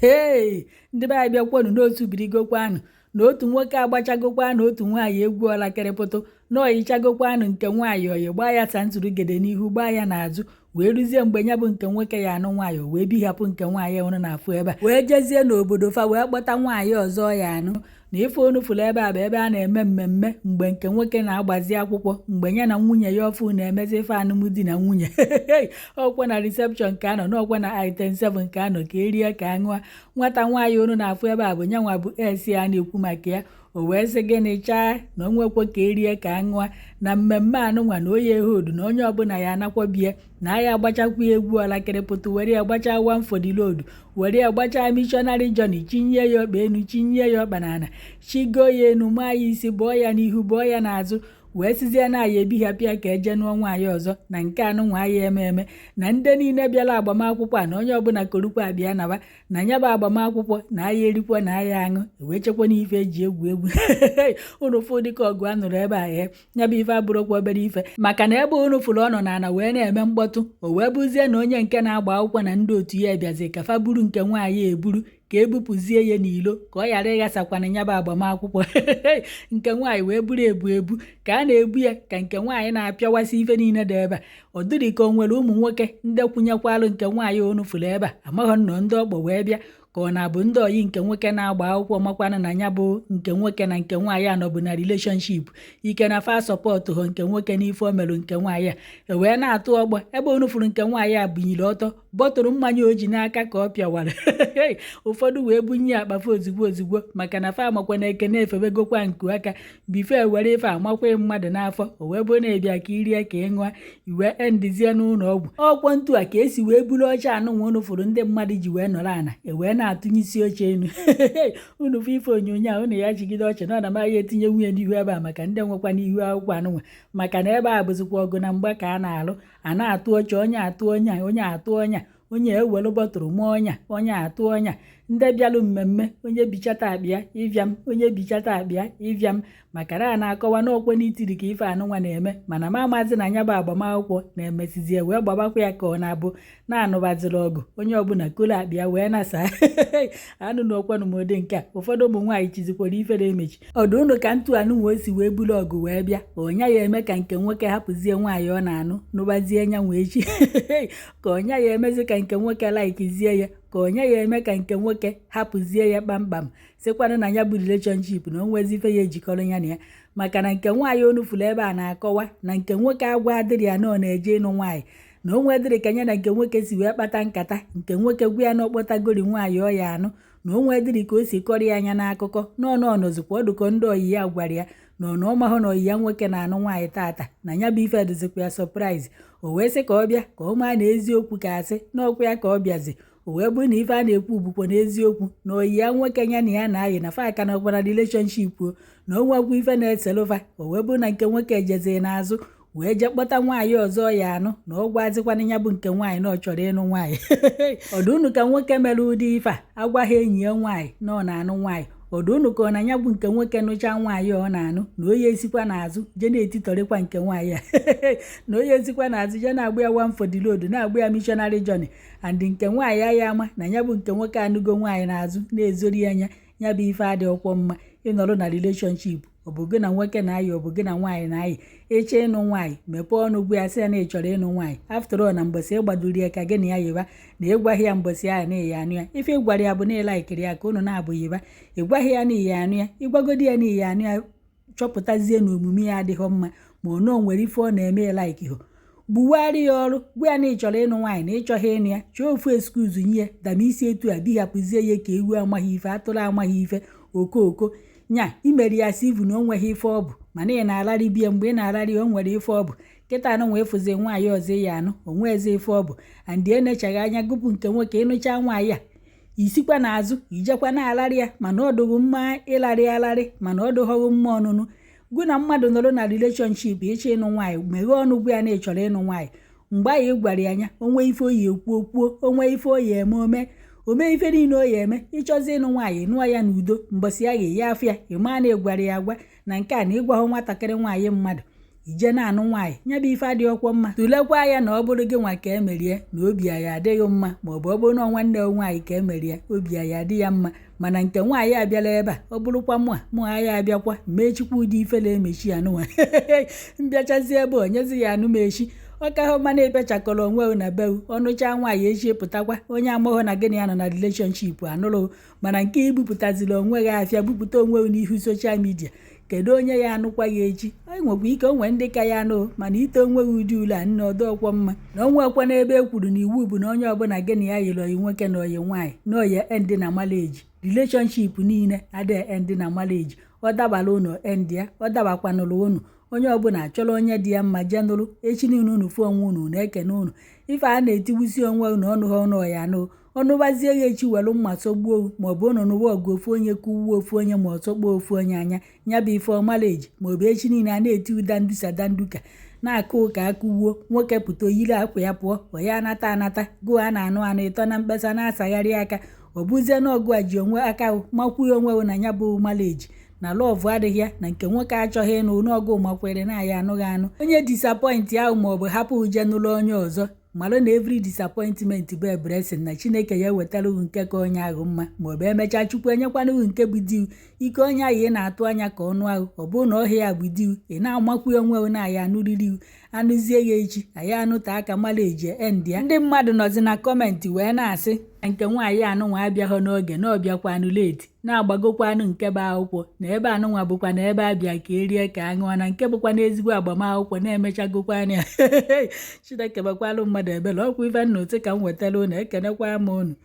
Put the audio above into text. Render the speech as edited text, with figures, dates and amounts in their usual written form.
Hei, ndị be anyị, bịakwanu n'otu birigokwanụ na otu nwoke agbachagokwanụ otu nwaanyị egwu ọlakịrịpụtụ na oyichagokwanụ nke nwaanyị oyi gbaa ya santurugede n'ihu, gbaa ya n'azụ, wee ruzie mgbe ya bụ nke nwoke ya anụ nwaanyị, wee bihapụ nke nwaanyị nwụrụ n'afọ ebe a, wee jezie n'obodo fa wee kpọta nwaanyị ọzọ ya anụ. Na ife unu fụrụ ebe a bụ ebe a na-eme mmemme mgbe nke nwoke na-agbazi akwụkwọ, mgbe ya na nwunye ya ọfụ na-emezi ife alụmdi na nwunye. Ọkwa na reception ka anọ, n'ọkwa na item 7 ka anọ, ka erie ka aṅụa. Nwata nwaanyị unu na-afụ ebe a bụ nyanwa bụ esi a na-ekwu maka ya. O wee sị gịnị chaa na o nwekwa ka erie ka aṅụa na mmemme anụnwa na oye hodu na onye ọbụla ya anakwa bie na aya agbachakwa egwu ọlakịrịpụtụ, were ya gbachaa one for the road, were ya gbachaa missionary journey, chinye ya ọkpa enu, chinye ya ọkpa n'ala, chigo ya enu, maa ya isi, bọọ ya n'ihu, bọọ ya n'azụ, wee sizie na aya ebihapịa ka eje nụọ nwaanyị ọzọ. Na nke anụnwa aya eme eme na ndị niile bịara agbamakwụkwọ a, na onye ọbụla korukwa abịa naba na ya bụ agbamakwụkwọ, na aya erikwa na aya aṅụ, wee chekwa n'ife eji egwu egwu. Unu fụ dịka ọgụ a nụrụ ebe a, ee, ya bụ ife abụrụkwa obere ife, maka na ebe unu fụrụ ọ nọ n'ala wee na-eme mkpọtụ, o wee bụzie na onye nke na-agba akwụkwọ na ndị otu ya bịazi ka fa buru nke nwaanyị eburu ka ebupụzie ya n'ilo ka ọ ghara ịghasakwana ya bụ agbamakwụkwọ. Nke nwaanyị wee buru ebu ebu ka a na-ebu ya, ka nke nwaanyị na-apịawasị ife niile dị ebe a. Ọ dịrị ka o nwere ụmụ nwoke ndị kwụnyekwalụ nke nwaanyị unu fụrụ ebe a, amaghọ nnọọ ndị ọkpọ wee bịa, ka ọ na-abụ ndị oyi nke nwoke na-agba akwụkwọ makwanụ na ya bụ nke nwoke na nke nwaanyị anọbụ na relationship ike na fa support họ nke nwoke n'ife o merụ nke nwaanyị a. E wee na-atụ ọgbọ ebe unu fụrụ nke nwaanyị a bunyere ọtọ bọtụrụ mmanya o ji n'aka ka ọ pịawara. Ụfọdụ wee bunye ya akpafe ozugbo ozugbo, maka na fa amakwa na ekene efebegokwa nku aka bife were ife amakwa mmadụ n'afọ. O wee bụrụ na ịbịa ka irie ka ị ṅụa iwe endizie n'ụlọ ọgwụ. Ọkwọ ntu a ka esi wee buru oche anụnwa unu fụrụ ndị mmadụ ji wee nọrọ ana, e wee na-atụnyisi oche enu. Unu fụ ife onyonyo a, unu ya jigide ọchị na ọ na ya etinye nwunye n'ihu ebe a, maka ndị nwekwa n'ihu akwụkwọ anụnwa, maka na ebe a bụzikwa ọgụ na mgba ka a na-alụ, a na-atụ oche, onye atụ onye, onye atụ onye, onye ewelu bọtụrụ mụọ ọnya, onye atụ ọnya. Ndị bịalụ mmemme, onye bichata akpịa ịbịam, onye bichata akpịa ịbịam, maka na a na-akọwa n'ọkwe n'itiri ka ife anụnwa na-eme. Mana ma amazi na anya bụ agbamakwụkwọ na-emesizie wee gbabakwa ya ka ọ na-abụ na-anụbaziri ọgụ, onye ọbụla kolo akpịa wee nasa anụ na okwenụ m ụdị nke a. Ụfọdụ ụmụ nwaanyị chizikwara ifere emechi ọdụ unu ka ntụ anụnwa o si wee buru ọgụ wee bịa. Ọnya ya eme ka nke nwoke hapụzie nwaanyị ọ na-anụ nụbazie nya wee chi, ka ọnya ya emezi ka nke nwoke likezie ya, ka ọnya ya eme ka nke nwoke hapụzie ya kpamkpam, sịkwanụ na ya bụ relationship na o nwezi ife ya ejikọrọ ya na ya. Maka na nke nwaanyị onu fụrụ ebe a na-akọwa na nke nwoke agwa adịrị ya na ọ na-eje ịnụ nwaanyị, na o nwedịrị ka ya na nke nwoke si wee kpata nkata, nke nwoke gwa ya na ọkpọtagori nwaanyị ọ ya anụ, na o nwedịrị ka o si kọrọ ya anya n'akụkọ n'ọnụ ọnọzikwa ọdụkọ ndị oyi ya gwara ya na ọ na ọmahụ na oyi ya nwoke na-anụ nwaanyị tata, na ya bụ ife dịzikwa ya surprise. O wee sị ka ọ bịa ka ọ maa na eziokwu ka asị n'ọkwa ya ka ọ bịazi. O wee bụrụ na ife a na-ekwu bụkwa n'eziokwu, na oyi ya nwoke ya na ya na-ayị na fa aka nọkwa na relationship o, na o nwekwa ife na-eselụfa. O wee bụrụ na nke nwoke jeziri n'azụ wee jee kpọta nwaanyị ọzọ ya anụ, na ọ gwazikwana ya bụ nke nwaanyị na ọ chọrọ ịnụ nwaanyị. Ọdụ unu ka nwoke mere ụdị ife a agwaghị enyi ya nwaanyị na ọ na-anụ nwaanyị? Ọdụ unu ka ọ na ya bụ nke nwoke nụcha nwaanyị ọ na-anụ, na onye esikwa n'azụ jee na-etitọrịkwa nke nwaanyị a, na onye esikwa n'azụ jee na-agba ya one for the road, na-agba ya missionary journey, and nke nwaanyị ya ama na ya bụ nke nwoke anụgo nwaanyị n'azụ na-ezori anya ya? Bụ ife adị ọkwọ mma. Ịnọrọ na relationship, ọ bụ gị na nwoke na-ayị, ọ bụ gị na nwaanyị na-ayị, ịchọ ịnụ nwaanyị, mepee ọnụ gwa ya, sị ya na ị chọrọ ịnụ nwaanyị. After all, na mbọsị ịgbadoro ya ka gị na ya yiba, na ịgwaghị ya mbọsị ahụ na ịya anụ ya, ife ịgwara ya bụ na ịlikeiri ya ka unu na-abụ yiba. Ịgwaghị ya na ịya anụ ya, ịgwagodi ya na ịya anụ ya, chọpụtazie na omume ya adịghị mma, ma ọ na o nwere ife ọ na-eme ịlike, gbuwarị ya ọrụ, gwa ya na ị chọrọ ịnụ nwaanyị, na ịchọghị ịnụ ya. Chọọ ofu excuse nye dama isi etu a bihapụzie ya ka ewu amaghị ife, atụrụ amaghị ife, okooko nya imeri ya si ivu na o nweghị ife ọ bụ. Mana ị na-alarị bie mgbe ị na-alarị, o nwere ife ọ bụ. Kịta anụ wee fụzie nwaanyị ọzọ ya anụ, o nweezi ife ọ bụ. And enechaghị anya gụpụ nke nwoke ịnụcha nwaanyị a, isikwa n'azụ ijekwa na-alarị ya. Mana ọ dụghị mma ịlarị alarị, mana ọ dụghọghị mma ọnụnụ. Gụ na mmadụ nọrọ na relationship, ịchọ ịnụ nwaanyị, meghee ọnụ gwa ya na ị chọrọ ịnụ nwaanyị. Mgbe ahụ ị gwara ya anya, onwe ife oyi ekwu okwuo, onwe ife oyi eme ome, ome ife niile o ya eme. Ịchọzi ịnụ nwaanyị, nụọ ya n'udo. Mbọsị ya ga-eyi afọ ya, ị maa na ị gwara ya agwa na nke a na ịgwahụ nwatakịrị nwaanyị mmadụ. Ije na-anụ nwaanyị, ya bụ ife adịghị ọkwọ mma. Tụlekwa ya na ọ bụrụ gị nwa ka emerie, na obi ya adịghị mma, maọbụ ọ bụrụ na nwanne nwaanyị ka emerie, obi ya adị ya mma. Mana nke nwaanyị abịala ebe a, ọ bụrụkwa mụ a, mụ ya abịakwa mechikwa ụdị ife na-emechi ya nụnwa mbịachazi ebe onyezi ya anụ m echi. Ọ ka hụ mana ebechakọrọ onwe na be ọnụcha nwaanyị, echi pụtakwa onye amaghọ na gịnị ya nọ na relationship anụrụ. Mana nke ibupụtaziri onwe gị afịa, bupụta onwe gị n'ihu social media, kedu onye ya anụkwa ya echi? Enwekwa ike onwe ndị ka ya anụ, mana ite onwe gị ụdị ule a, nne, ọdọọkwọ mma. Na onwekwa n'ebe e kwuru na iwu bụ na onye ọbụla gị na ya yiri oyi nwoke na oyi nwaanyị na oyi end na marriage. Relationship niile adịghị end na marriage. Ọ dabara ụnụ, end ya. Ọ dabakwanụrụ ụnụ, onye ọbụla achọrọ onye dị ya mma jee nụrụ. Echi niile unu fụ onwe unu na-ekene unu. Ife a na-etigbusi onwe unu ọnụ ha ọnụ ọya anụ ọnụbazie ya echi, were mma sọgbuo, maọbụ unu nụwa ọgụ, ofu onye kụwuo ofu onye, ma ọ sọgbuo ofu onye anya, ya bụ ife marriage. Maọbụ echi niile a na-eti ụda ndusa danduka na-akụ ụka akụwuo, nwoke pụta oyiri akwa ya pụọ, ọ ya anata anata gụọ a na-anụ anụ ịtọ na mkpesa na-asagharị aka. Ọ bụzie na ọgụ a ji onwe aka makwuo onwe na ya bụ marriage na love adịghị ya, na nke nwoke achọghị ịnụ n'ọgụ makwere na ya anụghị anụ onye disappoint ahụ, maọbụ hapụ uje nụlụ onye ọzọ. Mara na every disappointment bụ a blessing, na Chineke ya ewetara nke ka onye ahụ mma, maọbụ emechaa Chukwu enyekwana nke bụ diu ike onye ahụ ị na-atụ anya ka ọnụ ahụ. Ọ bụrụ na ọhịa ya bụ diu, ị na-amakwu onwe na ya anụrịrị anụzie ya echi, anyị anụta aka mara eji end ya. Ndị mmadụ nọzi na comment wee na-asị na nke nwaanyị anụnwa abịaghị n'oge, na ọbịakwanụ late, na-agbagokwanụ nke bụ akwụkwọ na ebe anụnwa bụkwa na ebe abịa ka erie ka aṅụọ, na nke bụkwa na ezigbo agbamakwụkwọ na-emechagokwanụ ya. Chineke bekwalụ mmadụ ebere. Ọkwa ife nna otu ka m wetara unu. Ekenekwa m unu.